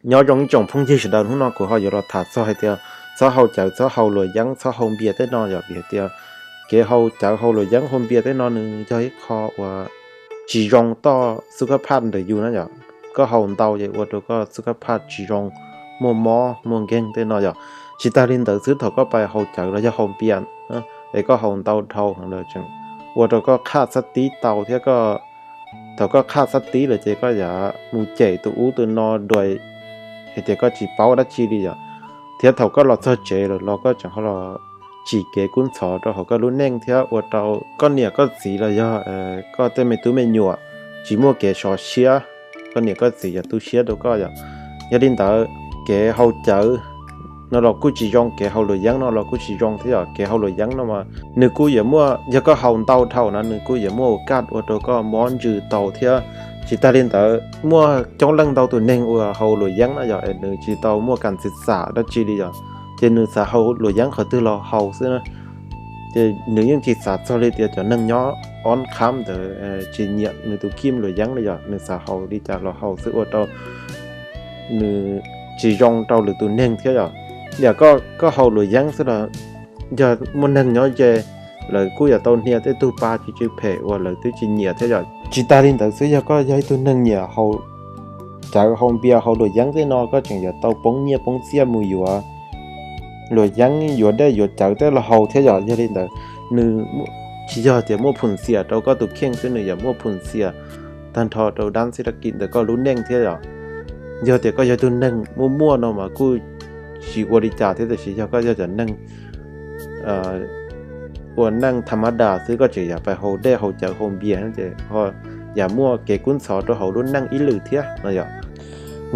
Nyob zoo ib tsoom phooj ywg sawv daws, hnub no kuv ho yuav los tham txog hais tias txhob haus cawv, txhob haus luam yeeb, txhob haus npias tej no yom, vim hais tias kev haus cawv, haus luam yeeb, haus npias tej no nws yog ib qho uas tsis zoo toj xub kab phaj ntawm yus na yom. Koj haus ntau ces ua rau koj xub kab phaj tsis zoo, muaj mob muaj nkeeg tej no yom. Tsis tas li ntawd xwb, thaum koj pais haus cawv los yog haus npias es koj haus ntau dhau heev lawm tseem ua rau koj qhaj xab tib tau thiab. Thaum koj qhaj xab tib lawm ces koj yuav mus cem tus ub tus no dua, hais tias koj tsis paub dab tsi li yom. Thiab thaum koj los txog tsev lawm los koj tseem ho los tsim kev kub ntxhov rau hauv koj lub neej thiab ua rau koj niam koj txiv los yog koj tej me tub me nyuam tsis muaj kev sov siab, koj niam koj txiv yuav tu siab rau koj yom. Yog li ntawd, kev haus cawv no los kuj tsis zoo, kev haus luam yeeb no los kuj tsis zoo thiab yom. Kev haus luam yeeb no mas nws kuj yuav muaj, yog koj haus ntau dhau na nws kuj yuav muaj ua kaj ua rau koj mob ntsws tau thiab. Tsis tas li ntawd, muaj coob leej ntau tus neeg uas haus luam yeeb na yom, es nws tsis tau muaj kam txiv xam dab tsi li yom, ces nws xav haus luam yeeb qhov twg los haus xwb na. Ces nws yeej tsis xav txog li tias cov neeg nyob ob qhab ntawd tsis nyiam nws tus kij luam yeeb li yom, nws xav haus li cas los haus xwb ua rau nws tsis zoo rau lwm tus neeg thiab yom. Yam koj haus luam yeeb xwb los yog muaj neeg nyob ze, lawv kuj yuav tau hnia tej tug pa tsis tsw phem uas lawv twb tsis nyiam thiab yom. Tsis tas li ntawd xwb, yog koj yog ib tug neeg nyiam haus cawv, haus npias, haus luam yeeb tej no, koj tseem yuav tau poob nyiaj poob txiaj mus yuav luam yeeb, yuav dej yuav cawv tej los haus thiab yom. Yog li ntawd, nws tsis yog tias muaj phum xiam rau koj tus kheej xwb, nws yuav muaj phum xiam tag nrho rau dab xib dab kim ntawm koj lub neej thiab yom. Yog tias koj yog tus neeg muaj muaj no mas kuj tsis ua li cas thiab, tiam sis yog koj yog cov neeg ua neej tham ma das xwb, koj tseem yuav pais haus dej haus cawv haus npias ces ho yuav muaj kev kub ntxhov rau hauv lub neej ib lwm thiab no yom.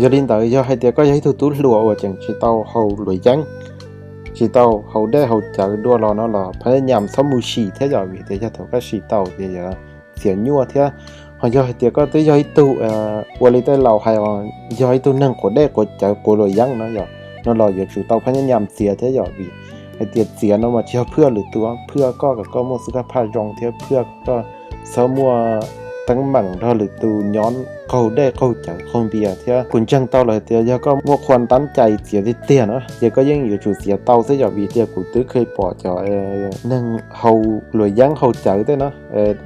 Yog li ntawd, yog hais tias koj yog ib tug tub hluas uas tseem tsis tau haus luam yeeb, tsis tau haus dej haus cawv dua los no los phab nyaj nyam txhob mus sim thiab yom, vim tias yog thaum koj sim tau ces yuav txiav nyuaj thiab. Ho yog hais tias koj twb yog ib tug, ua li tej laus hais os, yog ib tug neeg quav dej quav cawv quav luam yeeb no yom, no los yuav tsum tau phab nyaj nyam txiav thiab yom, vim hais tias txiav no mas tsis yog phwj lwm tus, phwj koj kom koj muaj xub kab phaj zoo thiab phwj koj txhob muaj teeb meem nrog lwm tus nyob qaug dej qaug cawv qaug npias thiab. Kuv ntseeg tau lawm hais tias yog koj muaj qhua tab cai txiav tiag tiag na ces koj yeej yuav tsum txiav tau xwb yom, vim tias kuv twb kheev pom cov neeg haus luam yeeb haus cawv tej na,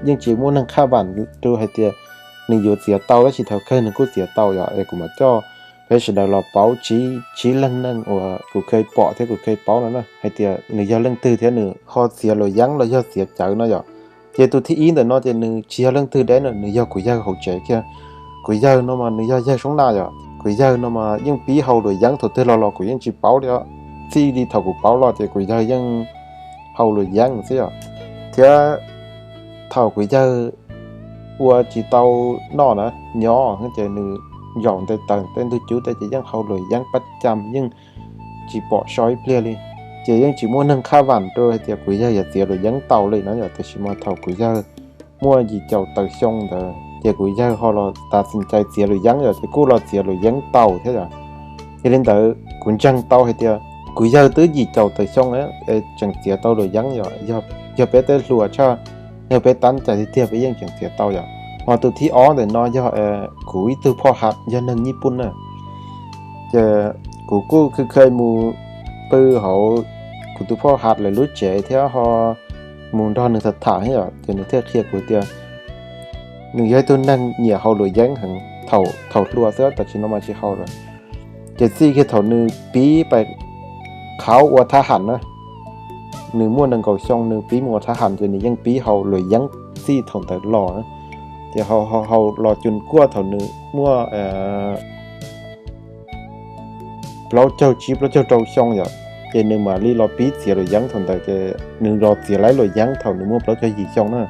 yeej tsis muaj neeg khaj vam rau hais tias nws yuav txiav tau, tab sis thaum kawg nws kuj txiav tau yom. Es kuv mam coj peb sawv daws los paub tsib leeg neeg uas kuv kheev pom thiab kuv kheev paub no na, hais tias nws yog leej twg thiab nws ho txiav luam yeeb los yog txiav cawv no yom. Ces tus thib ib ntawm no ces nws tsis yog leej twg deb na, nws yog kuv yawg hauv tsev kiag. Kuv yawg no mas nws yog yawg Soob Naj yom. Kuv yawg no mas yeej pib haus luam yeeb thaum twg los los kuv yeej tsis paub li. Txij li thaum kuv paub los ces kuv yawg yeej haus luam yeeb xwb yom. Thiab thaum kuv yawg ua tsis tau noj na, nyob ces nws zaum nte taws tej ntug cub tej ces yeej haus luam yeeb pab cam, yeej tsis pom so ib pliag li. Ces yeej tsis muaj neeg khaj vam rau hais tias kuv yawg yuav txiav luam yeeb tau li no yom. Tiam sis mas thaum kuv yawg muaj yim caum tawm xyoo ntawd ces kuv yawg ho los tas txim cai txiav luam yeeb yom, ces kuj los txiav luam yeeb tau thiab yom. Yog li ntawd kuv ntseeg tau hais tias kuv yawg twb yim caum tawm xyoo es tseem txiav tau luam yeeb yom. Yog peb tej hluas tshaj, yog peb tab cai tiag tiag peb yeej tseem txiav tau yom. Ho tus thib ob ntawm no yog kuv ib tug phoj hav yog neeg Nyij Pooj na. Ces kuv kuj kheev kheev mus pw hauv kuv tus phoj hav lawv lub tsev thiab ho mus nrog nws tham tham yom, ces nws thiaj qhia kuv tias nws yog ib tug neeg nyiam haus luam yeeb heev thaum hluas xwb, tam sim no mas tsis haus lawm. Ces txij kiag thaum nws pib pais qhauv ua thab ham na, nws muaj nees nkaum xyoo nws pib mus ua thab ham ces nws yeej pib haus luam yeeb txij thaum ntawd los na. Ces haus haus los cuag kuaj thaum nws muaj plaub caug tsib plaub caug rau xyoo yom, ces nws mam li los pib txiav luam yeeb thaum ntawd, ces nws los txiav laib luam yeeb thaum nws muaj plaub caug yim xyoo na.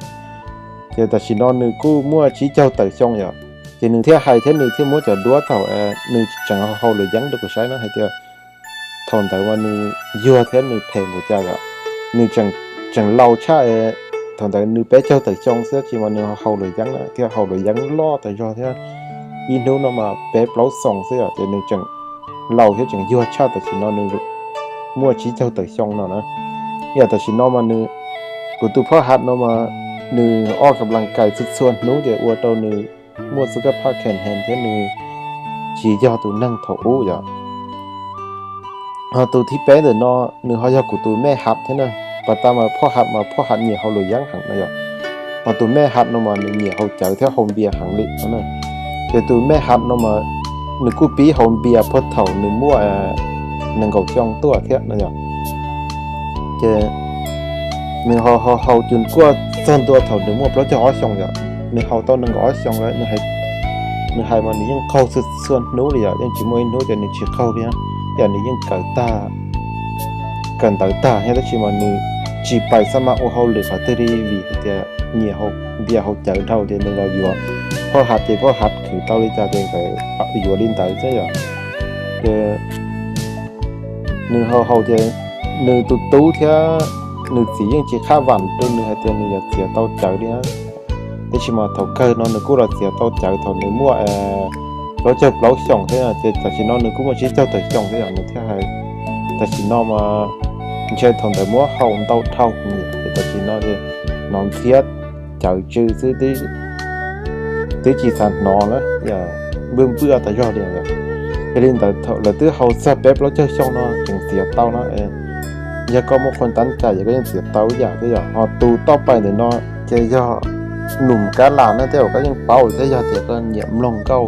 Ces tam sim no nws kuj muaj tsib caug tawm xyoo yom, ces nws thiaj hais thiab nws thiaj muab cov duab thaum nws tseem haus luam yeeb rau kuv saib na hais tias thaum ntawd mas nws yuag thiab nws phem npaum cas yom. Nws tseem laus tshaj, thaum ntawd nws peb caug tawm xyoo xwb ces mas nws haus luam yeeb na, thiab haus luam yeeb loj tas zog thiab, ib hnub no mas peb plaub xoos xwb yom, ces nws tseem laus thiab tseem yuag tshaj tam sim no nws muaj tsib caug tawm xyoo no na. Yam tam sim no mas nws, kuv tus phoj hav no mas nws o ka las kais txhua txhua hnub ces ua rau nws muaj xub kab phaj khees heev thiab nws tsis yog tus neeg thaum ub yom. Ho tus thib peb ntawm no nws ho yog kuv tus mej has thiab na. Pas tas mas phoj has mas phoj has nyiam haus luam yeeb heev no yom. Ho tus mej has no mas nws nyiam haus cawv thiab haus npias heev li no na. Ces tus mej has no mas nws kuj pib haus npias puag thaum nws muaj nees nkaum xyoo tuaj thiab no yom. Ces nws ho haus haus cus kuaj txog ntua thaum nws muaj plaub caug ob xyoos yom. Nws haus tau nees nkaum ob xyoos lawm, nws hais mas nws yeej qaug txhua txhua hnub li yom, yeej tsis muaj ib hnub tias nws tsis qaug li. Yom, nws yeej kawm tag, kawm ntawv tag thiab tab sis mas nws tsis pais xab mas ua hauj lwm qhov twg li vim hais tias nyiam haus npias haus cawv dhau ces nws los yuav phoj has ces phoj has khwv tau li cas ces nkawd yuav li ntawd xwb yom. Ces nws haus haus ces nws tus tub thiab nws txiv yeej tsis khaj vam rau nws hais tias nws yuav txiav tau cawv li. Tab sis mas thaum kawg no nws kuj los txiav tau cawv thaum nws muaj plaub caug plaub xyoos thiab ces tam sim no nws kuj muaj tsib caug tawm xyoo thiab yom, nws thiaj hais tam sim no mas ntshe thaum ntawd muab haus ntau dhau kuv niam ces tam sim no ces hnov ntxhiab cawv tsw xwb, twb tsis xav hnov na, npwj npwj tas zog li yom. Yog li ntawd thaum lawv twb haus txog peb plaub caug xyoo no tseem txiav tau no, yog koj muaj qhua tab cai ces koj yeej txiav tau ib yam thiab yom. Ho tus toj pais ntawm no ces yog Num Kab Las na, tej zaum koj yeej paub thiab, yog tias koj nyiam mloog nkauj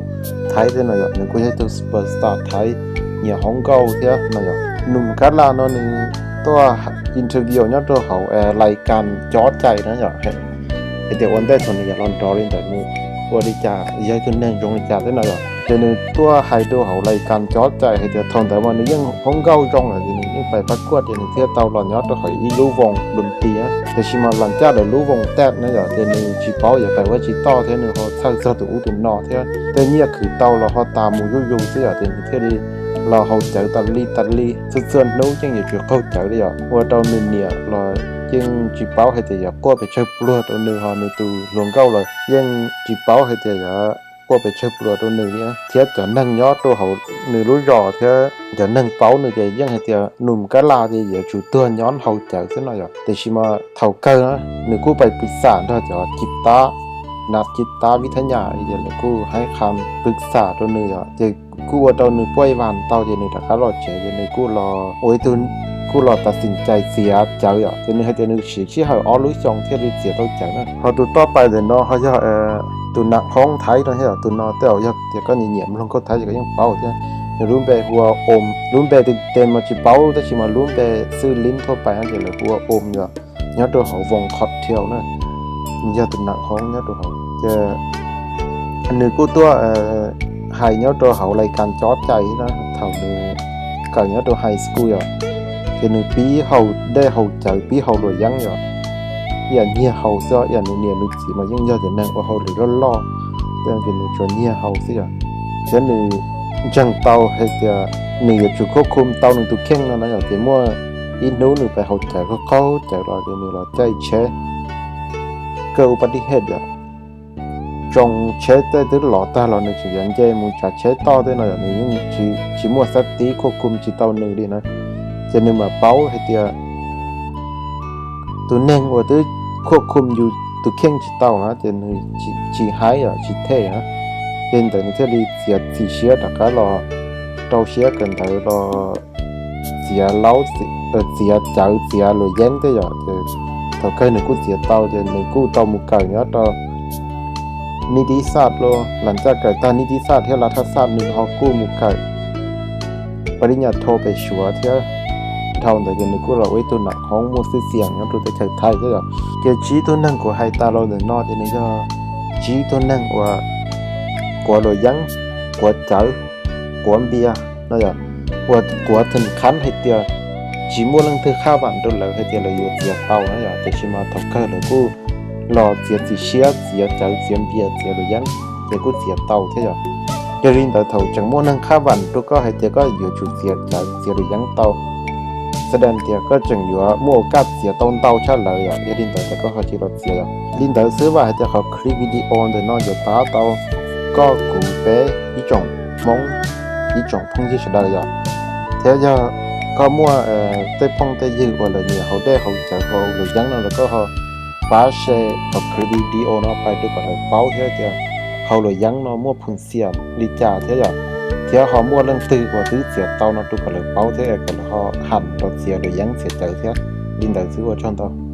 Thaib thiab no yom, nws kuj yog ib tug super star Thaib nyiam hauv nkauj thiab no yom. Num Kab Las no nws tuaj interview nyob rau hauv lais kas Cob Cai na yom, hais tias ua ntej thaum nws yuav los nrov li ntawd nws ua li cas, yog ib tug neeg zoo li cas thiab no yom. Ces nws tuaj hais rau hauv lais kas Cob Cai hais tias thaum ntawd mas nws yeej hauv nkauj zoo lawm ces nws yeej pais pab kuaj ces nws thiaj tau los nyob rau hauv ib lub voos lus nti. Tiam sis mas los ncaj lawv lub voos tej na yom, ces nws tsis paub yuav pais ua tsis toj thiab nws ho txhawj txog tus ub tus no thiab tej nyiaj khwv tau los ho tas mus zuj zus xwb yom, ces nws thiaj li los haus cawv tas li tas li, txhua txhua hnub yeej yuav tsum qaug cawv li yom. Ua rau nws niam los yeej tsis paub hais tias yuav quaj pes tsawg pluag rau nws, ho nws tus hluas nkauj los yeej tsis paub hais tias yuav quaj pes tsawg pluag rau nws li. Thiab cov neeg nyob rau hauv nws lub zos thiab cov neeg paub nws ces yeej hais tias Num Kab Las ces yuav tsum tuag nyob haus cawv xwb no yom. Tiam sis mas thaum kawg na nws kuj pais pw xam nrog cov cib tab, nas cib tab vib thab nyas ces lawv kuj hais qha pw xam rau nws yom, ces kuj ua rau nws puaj ib vas tau ces nws rov qab los tsev ces nws kuj los ua ib tug, kuj los tas xim cais txiav cawv yom. Ces nws hais tias nws siv sij hawm ob lub xyoo thiaj li txiav tau cawv na. Ho tus toj pais ntawm no ho yog tus Nam Hoob Thaib no thiab, tus no tej zaum yog tias koj nyiam nyiam mloog nkauj Thaib ces koj yeej paub thiab. Nws lub npe hu ua Om, lub npe tes mas tsis paub tab sis mas lub npe xwb lib thuaj pais no ces lawv hu ua Om yom, nyob rau hauv voos Qhov Thiau na. Nws yog tus Nam Hoob nyob rau hauv ces nws kuj tuaj hais nyob rau hauv lais kas Cob Cai na, thaum nws kawm nyob rau high school yom, ces nws pib haus dej haus cawv pib haus luam yeeb yom, ib yam nyiag haus xwb, ib yam nws niam nws txiv mas yeej yog cov neeg ua hauj lwm loj loj, ces nws tsuas nyiag haus xwb yom. Thiab nws ntseeg tau hais tias nws yuav tsum khuab khum tau nws tus kheej no na yom, ces muaj ib hnub nws pais haus cawv qaug cawv los ces nws los caij tsheb, kawg ua pas tij hej yom, tsoo tsheb tej twb lov tag los nws tseem yuav nce mus tsav tsheb toj tej no yom, nws yeej tsis muaj xab tib khuab khum tsis tau nws li na. Ces nws mam paub hais tias tus neeg uas twb khuab khum yus tus kheej tsis tau na ces nws tsis haib yom, tsis them na. Ces ntawd nws thiaj li txiav txim siab rov qab los rau siab kawm ntawv los txiav laub, txiav cawv txiav luam yeeb tej yom. Ces thaum kawg nws kuj txiav tau ces nws kuj tau mus kawm nyob rau nib tib xaj los, las ncaj kawm tag nib tib xaj thiab lav thaj xaj nws ho kuj mus kawm pas tij nyas thau pem Suav thiab. Dhau ntawd ces nws kuj los ua ib tug nam hoob muaj xwj xiam nyob rau teb chaws Thaib thiab yom. Ces tsib tug neeg kuv hais tas los ntawm no ces nws yog tsib tug neeg uas quav luam yeeb, quav cawv, quav npias no yom, uas quav theem khab hais tias tsis muaj leej twg khaj vam rau lawv hais tias lawv yuav txiav tau na yom, tiam sis mas thaum kawg lawv kuj los txiav txim siab txiav cawv txiav npias txiav luam yeeb ces kuj txiav tau thiab yom. Yog li ntawd thaum tseem muaj neeg khaj vam rau koj hais tias koj yuav tsum txiav cawv txiav luam yeeb tau, xab dais tias koj tseem yuav muaj ua kaj txiav tau ntau tshaj lawv yom. Yog li ntawd ces koj ho tsis los txiav yom. Li ntawd xwb vam hais tias qhov clip video ntawm no yuav pab tau koj kuv peb ib tsoom Hmoob, ib tsoom phooj ywg sawv daws yom. Thiab yog koj muaj tej phooj tej ywg uas lawv nyiam haus dej haus cawv haus luam yeeb no los koj ho pab share qhov clip video no pais rau kom lawv paub thiab tias haus luam yeeb no muaj phoom xiam li cas thiab yom. thiab ho muaj leej twg uas twb txiav tau no rau kom lawv paub thiab kom lawv ho ham rau txiav lawv yeeb txiav cawv thiab. Li ntawd xwb, ua tsaug ntau.